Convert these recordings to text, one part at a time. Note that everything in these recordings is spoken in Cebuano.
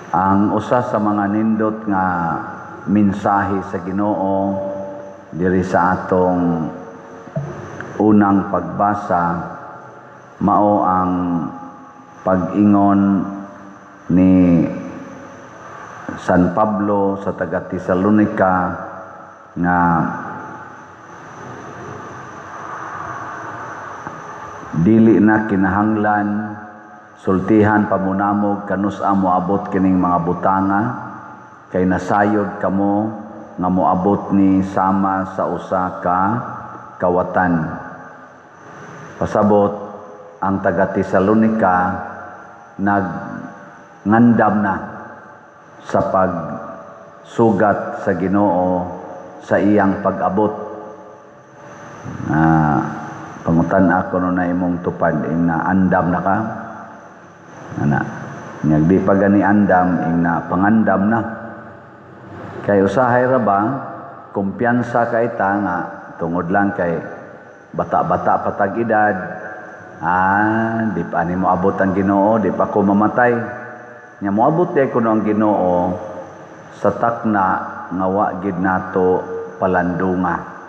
Ang usa sa mga nindot nga mensahe sa Ginoo diri sa atong unang pagbasa mao ang pag-ingon ni San Pablo sa taga Tesalonica nga dili na kinahanglan sultihan pamunamog kanus-a moabot kining mga butanga, kay nasayod kamo nga moabot ni sama sa usa ka kawatan. Pasabot, ang taga Tesalonica nagngandam na sa pagsugat sa Ginoo sa iyang pag-abot. Pangutan ako no na imong tupad, ing na andam na ka? Ana. Nya di pa gani andam, ing na pangandam na. Kay usahay ra ba, kumpiyansa kay ta nga tungod lang kay bata-bata pa tag edad, di pa ani moabot ang Ginoo, di pa ko mamatay. Nya moabot di kuno ang Ginoo sa takna nga wa gid nato palandunga.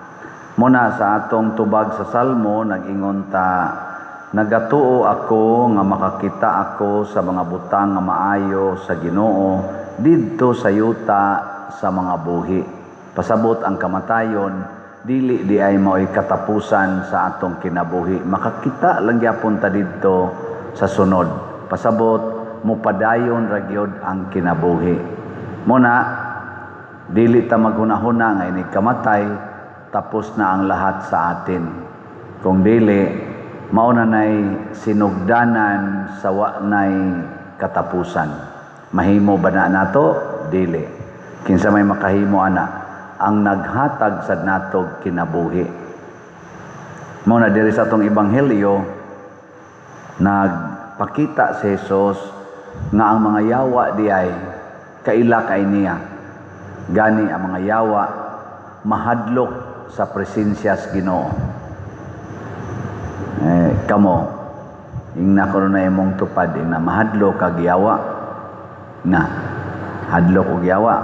Muna sa atong tubag sa Salmo, nag-ingon ta, "Nagatuo ako nga makakita ako sa mga butang nga maayo sa Ginoo didto sa yuta sa mga buhi." Pasabot, ang kamatayon dili di ay mao'y katapusan sa atong kinabuhi. Makakita lang gyapon ta didto sa sunod. Pasabot, mupadayon ra gyud ang kinabuhi. Muna dili ta maghuna-huna nga inig kamatay tapos na ang lahat sa atin. Kung dili, mao na nay sinugdanan sa wa nay katapusan. Mahimo ba na nato? Dili. Kinsa may makahimo ana? Ang naghatag sa natog kinabuhi. Mao na diri sa atong ebanghelyo, nagpakita si Jesus nga ang mga yawa di ay kaila kay niya. Gani ang mga yawa mahadlok sa presensya sa Ginoo. Kamo, ing na kuno na imong tupad, ing na mahadlok kag yawa. Na hadlok og yawa.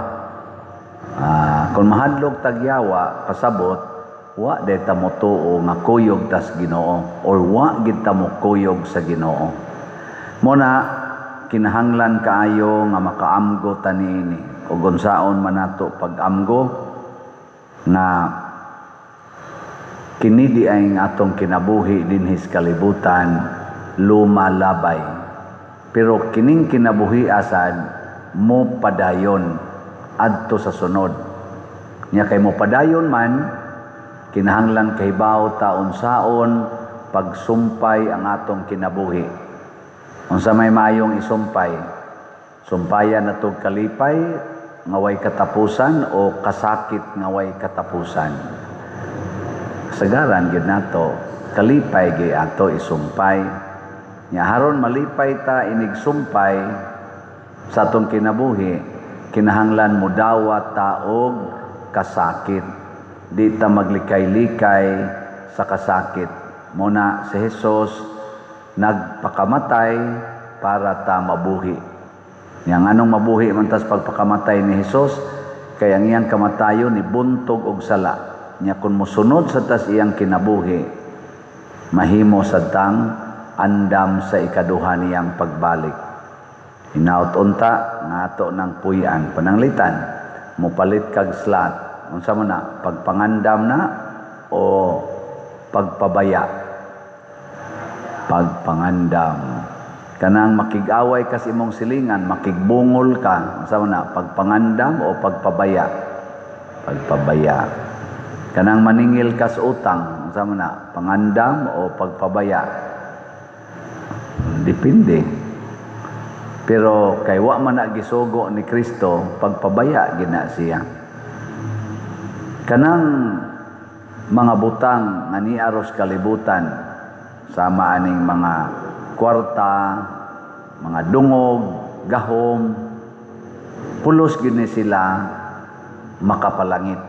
Kung mahadlok tag yawa, pasabot wa day ta motuo nga kuyog tas Ginoo or wa gid ta mo kuyog sa Ginoo. Mo na kinahanglan kaayo nga makaamgo ta niini, ug unsaon man nato pag-amgo nga kini di ay ang atong kinabuhi dinhi sa kalibutan lumalabay, pero kining kinabuhi asad mo padayon adto sa sunod. Nya kay mo padayon man, kinahanglan kahibaw ta unsaon pagsumpay ang atong kinabuhi. Unsa may maayong isumpay? Sumpayan nato kalipay nga way katapusan o kasakit nga way katapusan? Kasagaran gid nato, kalipay gyud ato isumpay. Nya haron malipay ta inig sumpay sa atong kinabuhi, kinahanglan modawat ta og kasakit. Di ta maglikay-likay sa kasakit. Muna si Jesus nagpakamatay para ta mabuhi. Nya nganong mabuhi man tas pagpakamatay ni Jesus? Kay ang iyang kamatayon ni buntog og sala. Nya kun mosunod sa tas iyang kinabuhi, mahimo sad tang andam sa ikaduha niyang pagbalik. Hinaut unta nga ato nang puy-an pananglitan mopalit kag slot, unsa man na, pagpangandam na o pagpabaya? Pagpangandam. Kanang makig-away kas imong silingan, makigbungol ka, unsa man na, pagpangandam o pagpabaya? Pagpabaya. Kanang maningil kas utang, unsa man na, pangandam o pagpabaya? Depende. Pero kay wa man na gisugo ni Kristo, pagpabaya gina siya. Kanang mga butang nga niaros kalibutan, sama aning mga kwarta, mga dungog, gahom, pulos gid ni sila makapalangit.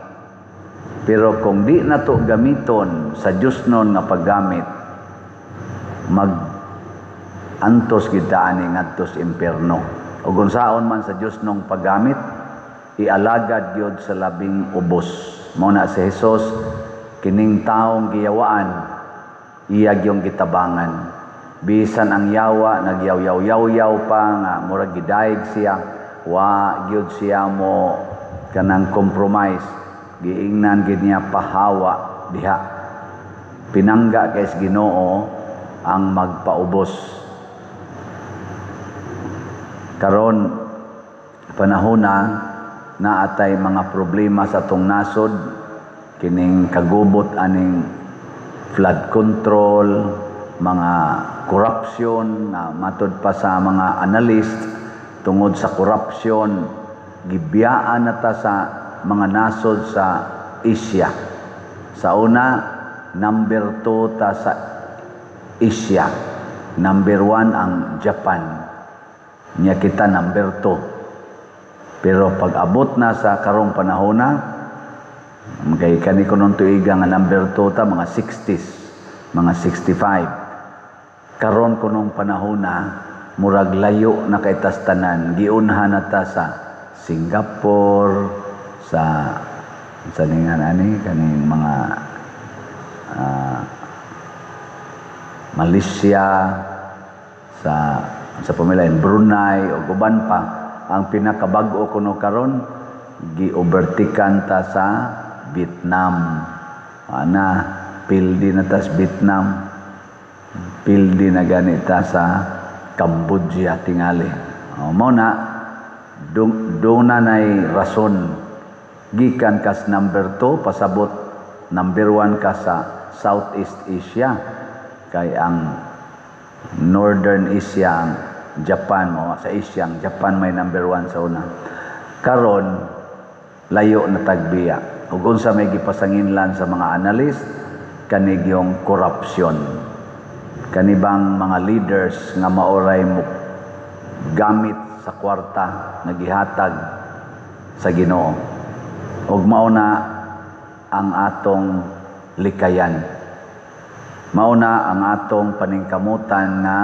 Pero kung di na to gamiton sa Diyosnon nga paggamit, mag antos gid ta ani ngadto sa impierno. Ug unsaon man sa Dios nung paggamit, ialagad gyud sa labing ubos. Mao na si Jesus, kining taong giyawaan, iya gyung gitabangan. Bisan ang yawa nagyaw-yaw-yaw pa nga murag gidayeg siya, wa gyud siya mo kanang compromise. Giingnan gid niya, "Pahawa diha." Pinangga kay Ginoo ang magpaubos. Karon panahona, naatay mga problema sa atong nasod, kining kagubot aning flood control, mga corruption na matud pa sa mga analyst, tungod sa corruption gibiyaan na ta sa mga nasod sa Asia. Sa una, number 2 ta sa Asia. Number 1 ang Japan. Nya kita number 2. Pero pag abot na sa karong panahona, kay kani kunon tuiga nga number 2 ta mga 60s, mga 65. Karon kunong panahona, murag layo na kay tas tanan, giunhan na ta sa Singapore, sa ningan ani kaning mga Malaysia, sa pamilayan Brunei o uban pa. Ang pinakabag-o kuno karon, gi-overtaken ta sa Vietnam. Ana, pildi na tas Vietnam, pildi na gani ta sa Cambodia tingali. O, mao na duna nay rason, gikan kas number 2, pasabot number 1 ka sa Southeast Asia, kay ang Northern Asia ang Japan mo, sa Asia ang Japan may number 1 sa una. Karon layo na tagbiya. Ug unsa may gipasanginlan sa mga analyst, kanigyong corruption, kanibang mga leaders nga maoray mo gamit sa kwarta nga gihatag sa Ginoo. Ug mao na ang atong likayan, mao na ang atong paningkamutan nga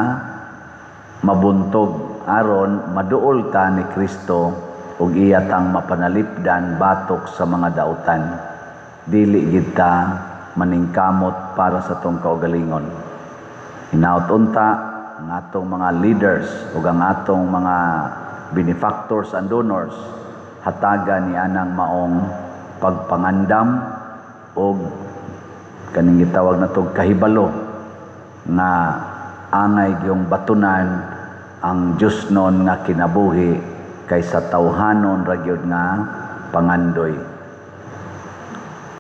mabuntog aron maduol ta ni Kristo ug iya tang mapanalipdan batok sa mga dautan. Dili gid ta maningkamot para sa atong kaugalingon. Hinaut unta ang atong mga leaders ug ang atong mga benefactors and donors hatagan ni anang maong pagpangandam og kaning gitawag natog kahibalo nga angay gyung batunan ang Diyosnon nga kinabuhi kaysa tawhanon ra gyud nga pangandoy.